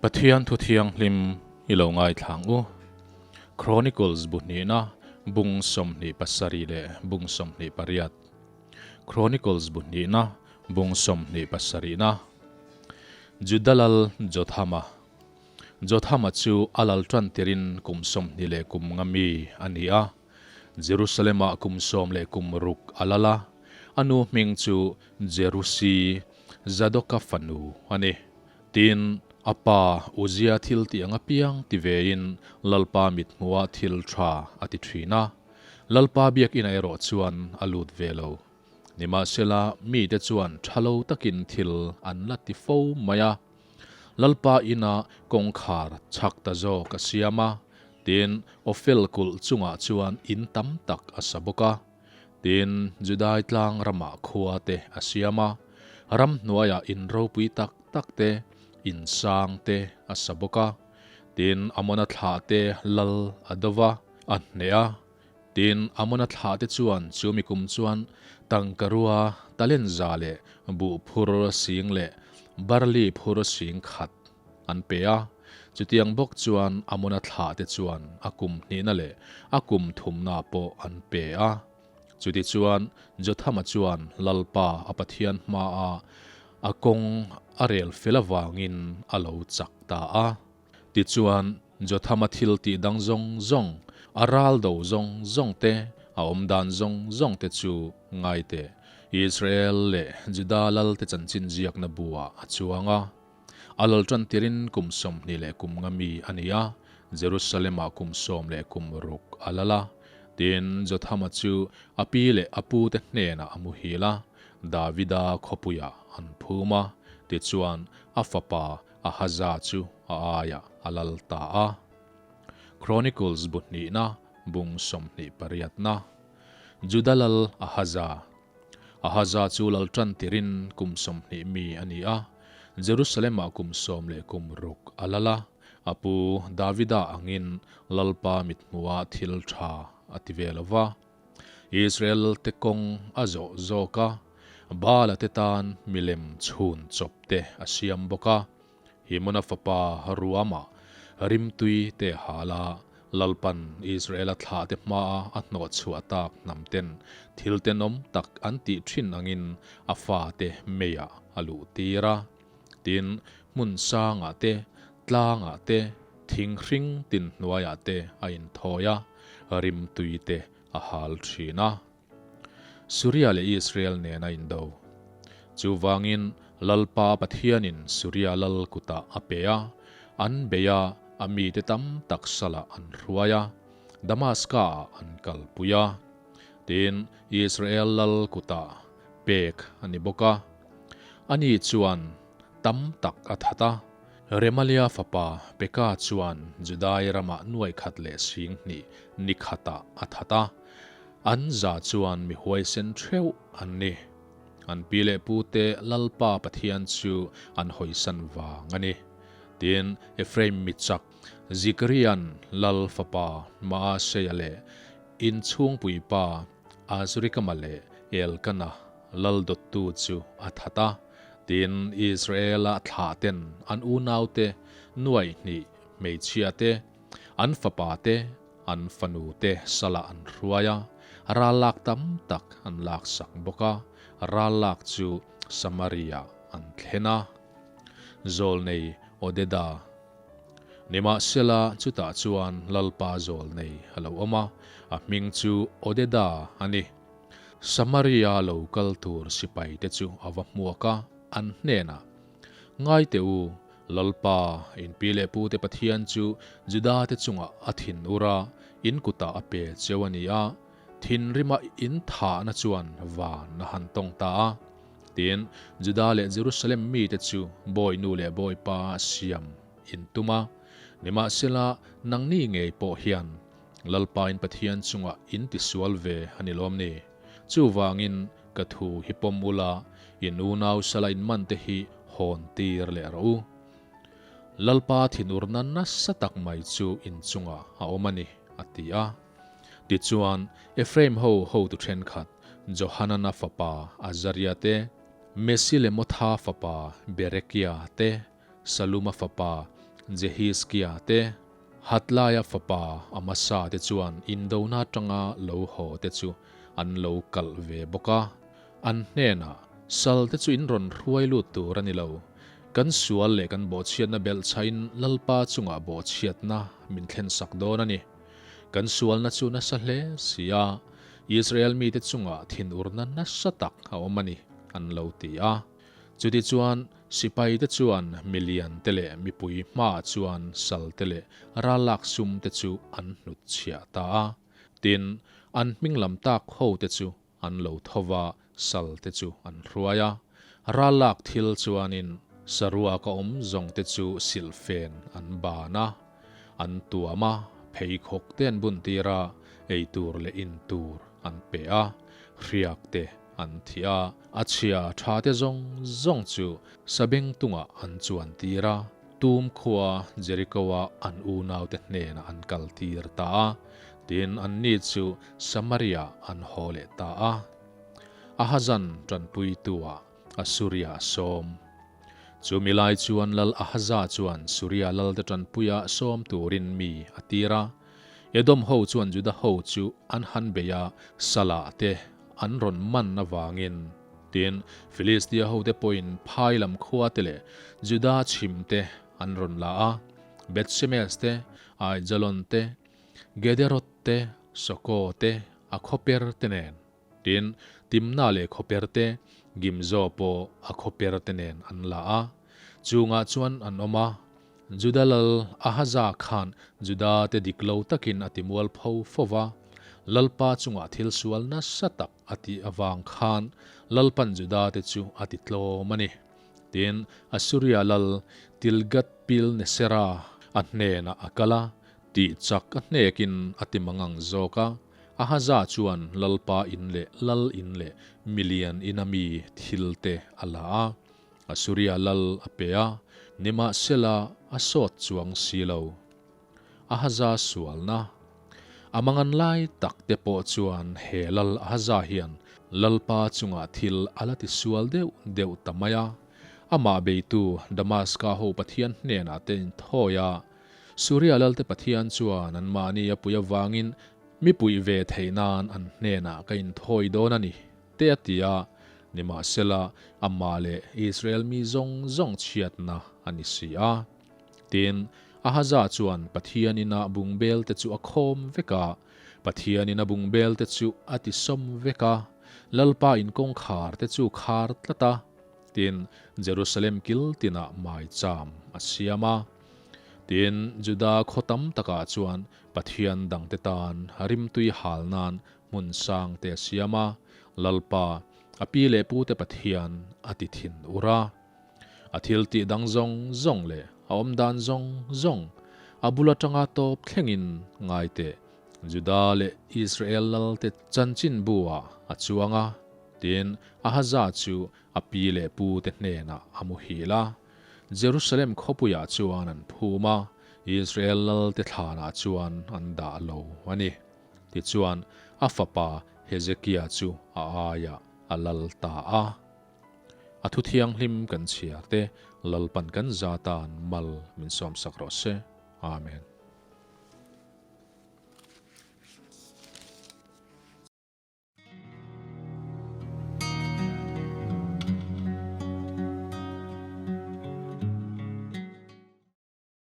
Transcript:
Pathian thu thianghlim i lo ngaithla ang u. Chronicles bu hnihna bung 27 leh bung 28. Chronicles bu hnihna bung 27na. Juda lal Jothama. Jothama chu a lal tan tirin kum 20 leh kum nga mi a ni a. Jerusalem-ah kum 16 a lal a, a nu hming chu Jerusi Zadoka fanu a ni. Tin, a pa Uzia thil tih ang apiang ti vein Lalpa mithmuha thil tha a ti thin a. Lalpa biakina erawh chuan a lut ve lo. Nimahsela, mite chuan tha lo takin thil an la ti fo mai a. Lalpa ina kawngkhar chhak ta zawk a siam a, tin, Ophel kulh chungah chuan in tam tak a sa bawk a. Tin, Judai tlang ramah khua te a siam a, ramhnuaiah in ropui tak tak te, in sang te a sa bawk a. Tin, Amona thlah te lal a do va, a hneh a. Tin, Amona thlah te chuan chu mi kum chuan tangkarua talent za leh buh phur sing leh barli phur sing khat an pe a. Chutiang bawk chuan Amona thlah te chuan a kum hnihna leh a kum thumna pawh an pe a. Chutichuan Jothama chuan Lalpa a Pathian hmaah a kawng a rel fel avangin a lo chak ta a. Tichuan Jothama thil tih dang zawng zawng, a ral do zawng zawng te, a awm dan zawng zawng te chu ngai teh, Israel leh Juda lal te chanchin ziakna buah a chuang a. A lal tan tirin kum 20 leh kum nga mi a ni a, Jerusalem-ah kum 16 a lal a. Tin, Jothama chu a pi leh a pute hnenah a muhil a, Davida khawpuiah an phum a, tichuan a fapa Ahaza chu a aiah a lal ta a. Chronicles bu hnihna bung 28na. Juda lal Ahaza. Ahaza chu lal tan tirin kum 20 mi a ni a, Jerusalem-ah kum 16 a lal a, a pu Davida angin Lalpa mithmuha thil tha a ti ve lo va. Israel lalte kawng a zawh zawk a, Baala te tan milem chhun chawp te a siam bawk a. Himona fapa Ruama rimtui te hal a, Lalpan Israela thlahte hmaa a hnawhchhuah tak hnamten thil tenawm tak an tih thin angin a fate meiah a luh tir a. Tin, hmun sangah te, tlangah te, thing hring tin hnuaiah te a inthawi a, rimtui te a hal thin a. Suria leh Israel nen a indo. Chuvangin Lalpa Pathianin Suria lal kutah a pe a, an bei a, a mite tam tak salah an hruai a, Damaska-ah an kalpui a. Tin, Israel lal kutah pek a ni bawk a. Ani chuan tam tak a that a. Remalia fapa Peka chuan Judai ramah nuai khat leh 2000 ni khatah a that a. An za chuan mi huaisen theuh an ni. An pi leh pute Lalpa Pathian chu an hawisan vang a ni. Tin, Ephraim mi chak Zikrian lal fapa Maaseia leh inchhungpui pa Azrikama leh Elkana lal dawttu chu a that a. Tin, Israela thlahten an unaute nuaih hnih hmeichhiate, an fapate, An fanu te salah an hruai a, ral lak tam tak an laksak bawk a, ral lak chu Samaria an thlen a. Zawlnei Odeda. Nimahsela chutah chuan Lalpa zawlnei a lo awm a, a hming chu Odeda a ni. Samaria lo kal tur sipai te chu a va hmuak a, an hnenah, Ngai teh u, Lalpa, in pi leh pute Pathian chu Judate chungah a thin ur a, in kutah a pe cheu a ni a, thinrima in thahna chuan van a han tawng ta a. Tin, Juda leh Jerusalem mite chu bawinu leh bawipa siam in tum a, nimahsela nangni ngei pawh hian Lalpa in Pathian chungah in tisual ve a ni lawm ni? Chuvangin ka thu hi pawm ula, in unau sala in man te hi hawn tir leh rawh u. Lalpa thinurna nasa tak mai chu in chungah a awm a ni, a ti a. Tichuan, Ephraim ho hotu thenkhat, Johanana fapa Azaria te, Mesilemotha fapa Berekia te, Saluma fapa. Jehizkia te, Hatlaia fapa Amasa te chuan indona atanga lo haw te chu an lo kalh ve bawk a. An hnenah, Sal te chu in rawn hruai lut tur a ni lo. Kan sual leh kan bawhchhiatna belhchhahin Lalpa chungah bawhchhiatna min thlensak dawn a ni. Kan sualna chu nasa hle si a, Israel mite chungah thinurna nasa tak a awm a ni, an lo ti a. Chutichuan, sipaite chuan miliante leh mipui hmaah chuan salte leh rallak sumte chu an hnutchhiah ta a. Tin, an hming lam tak hote chu an lo tho va, salte chu an hruai a. Rallak thil chuanin saruaka awm zawngte chu silhfen an ban a, an tuam a, pheikhawk te an buntir a, eitur leh intur an pe a, hriak te an thih a, a chhia tha te zawng zawng chu sabengtungah an chuan tir a, tum khua Jericho-a an unaute hnenah an kal tir ta a, tin anni chu Samaria an haw leh ta a. Ahazan tanpuitu-ah Asuria a sawm. Chumi lai chuan Lal Ahaza chuan Suria lalte tanpuia sawm turin mi a tir a. Edom ho chuan Juda ho chu an han bei a, Salah te an rawn man avangin. Tin, Filistia hote pawhin phai lam khua te leh Juda chhim te an rawn la a, Beth-shemesh te, Aijalon te, Gederoth te, Soko te, a khawper te nen. Tin, Timna leh khawper te, Gimzo pawh a khawper te nen an la a. Chungah chuan an awm a, Juda lal Ahaza khan Juda te dik lo takin a ti mual pho fo va, Lalpa chungah thil sual nasa tak a tih avang khan Lalpan Juda te chu a ti tlawm a ni. Tin, Assuria lal Tilgath-pilnesera a hnenah a kal a, tih chak a hnekin a ti mangang zawk a. Ahaza chuan Lalpa in leh Lal in leh milian ina mi thil te a la a. Asuria lal a pe a, nimahsela a sawt chuang si lo. Ahaza sualna. A mangan lai tak te pawh chuan he lal Ahaza hian Lalpa chungah thil a la ti sual deuh deuh ta mai a. Amah beitu Damaska ho Pathian hnenah te inthawi a, Suria lalte Pathian chuan anmahni a pui avangin mi puih ve theih nan an hnenah ka inthawi dawn a ni. Te a ti a, nimahsela amah leh Israel mi zawng zawng chhiatna a ni si a. Tin, Ahaza chuan Pathian ina bungbel te chu a khawm vek a, Pathian ina bungbel te chu a ti sawm vek a, Lalpa in kawngkhar te chu khar tlat a. Tin, Jerusalem kil tinah maicham a siam a. Tin, Juda khaw tam takah chuan Pathian dangte tan rimtui hal nan Hmun sang te a siam a, Lalpa, a pi leh pu te Pathian a ti thin ur a. A thil tih dang zawng zawng leh a awm dan zawng zawng, a bul atanga tawp thlengin ngai teh, Juda leh Israel lal te chanchin bu ah a chuang a, tin Ahaza chu a pi leh pu te hnenah a muhil a. Jerusalem khawpuiah chuan an phum a, Israel lal te thlanah chuan an dah lo a ni. Tichuan, a fapa Hezekia chu a aiah a lal ta a. A thu thianghlim kan chhiar te Lalpan kan zatan mal min sawmsak rawh se. Amen.